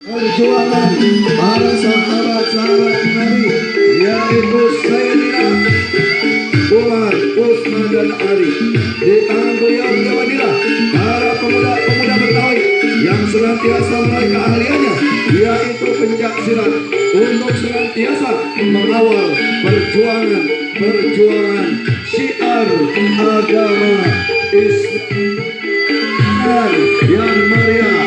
Perjuangan para sahabat-sahabat Nabi, yaitu Sayyidina Umar, Utsman dan Ali. Di tangan beliau Madinah, para pemuda-pemuda Betawi yang senantiasa meraih keahliannya, yaitu pencak silat, untuk senantiasa mengawal perjuangan syiar agama Islam yang meriah.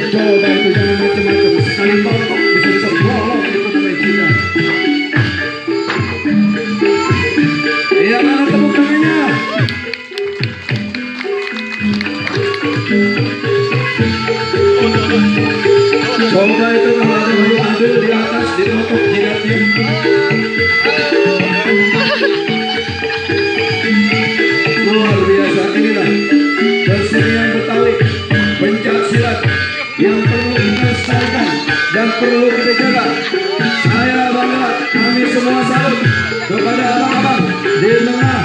Coba itu jangan macam-macam, sekali tontok bisa bolong di kota Beijing. Iya, mana tepuk tangannya? Coba itu kalau ada bayu ambil di atas, ditutup jidatnya. Luar biasa, inilah kesenian Betawi, pencak silat yang perlu kita lestarikan dan perlu kita jaga. Saya bangga, kami semua salut kepada abang-abang di tengah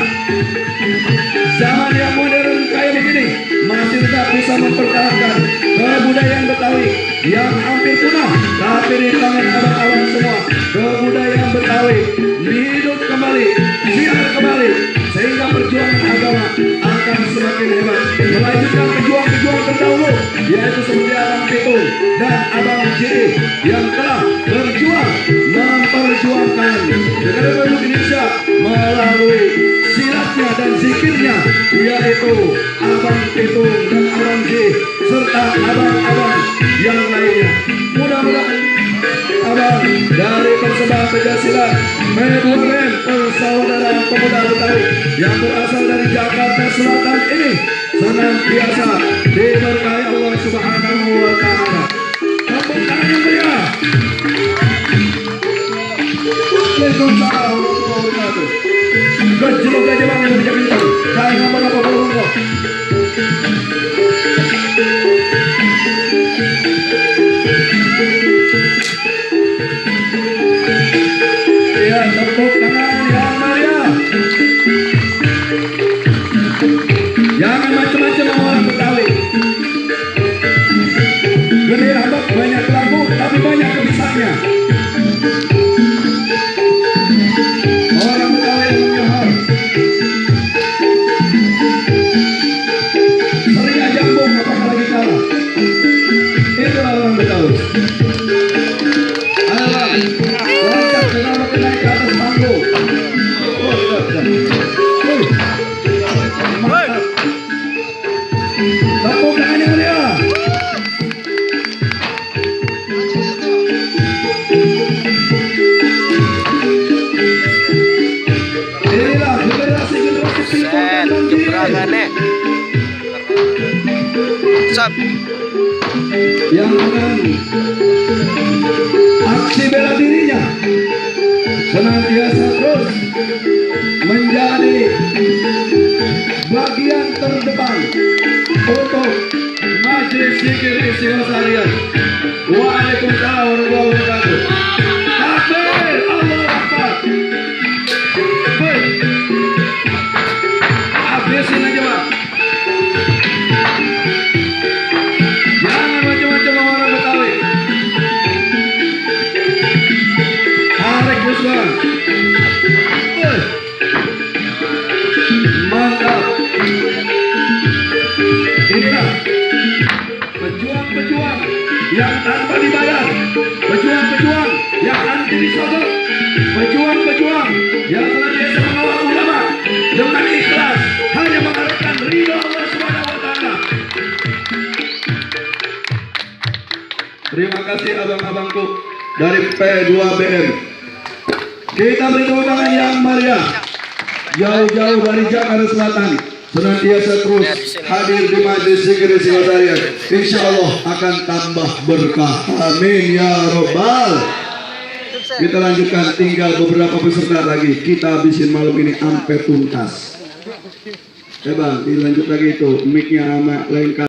zaman yang modern kayak begini masih tetap bisa mempertahankan kebudayaan Betawi yang hampir punah, tapi di tangan abang-abang semua kebudayaan Betawi hidup kembali, siar kembali, sehingga perjuangan agama akan semakin hebat, melanjutkan pejuang-pejuang terdahulu, yaitu seperti Abang Pitung dan Abang Jiri yang telah berjuang memperjuangkan negara Republik Indonesia melalui silatnya dan zikirnya, yaitu Abang Pitung dan Abang Jiri serta abang-abang yang lainnya. Mudah-mudahan abang dari persembahan pencak P2BM persaudaraan pemuda Betawi yang berasal dari Jakarta Selatan ini senantiasa diberkahi Allah Subhanahu wa Ta'ala. Tepuk tangan yang meriah. Waalaikumsalam warahmatullahi wabarakatuh. Gejolak aja bang yang kencang. Saya ngapa-ngapa bolong. Ya, tepuk tangan yang meriah. Jangan macam-macam sama orang Betawi. Gede abang banyak lagu, tapi banyak kebisaannya. Orang Betawi yang menyohor. Sering aja jambung, apakah lagi kalah. Itulah orang Betawi. Tepuk tangannya dia. Inilah generasi jebrangannya. yang dengan aksi bela dirinya senantiasa terus menjadi bagian terdepan untuk majelis zikir istighfar harian. Waalaikumsalam warahmatullahi wabarakatuh. Takbir, Allahu Akbar. Baik, habisin aja bang. Jangan macam-macam orang Betawi. Tarik terus bang. Mantap. Inilah pejuang-pejuang yang tanpa dibayar, pejuang-pejuang yang anti disogok, pejuang-pejuang yang senantiasa mengawal ulama dengan ikhlas hanya mengharapkan ridho Allah Subhanahu wa Ta'ala. Terima kasih abang-abangku dari P2BM. Kita beri tepuk tangan yang meriah. Jauh-jauh dari Jakarta Selatan senantiasa terus hadir di majelis zikir istighfar harian. Insya Allah akan tambah berkah. Amin ya robbal. Kita lanjutkan, tinggal beberapa peserta lagi. Kita habisin malam ini sampai tuntas. Coba dilanjut lagi itu, mic-nya sama lain kali.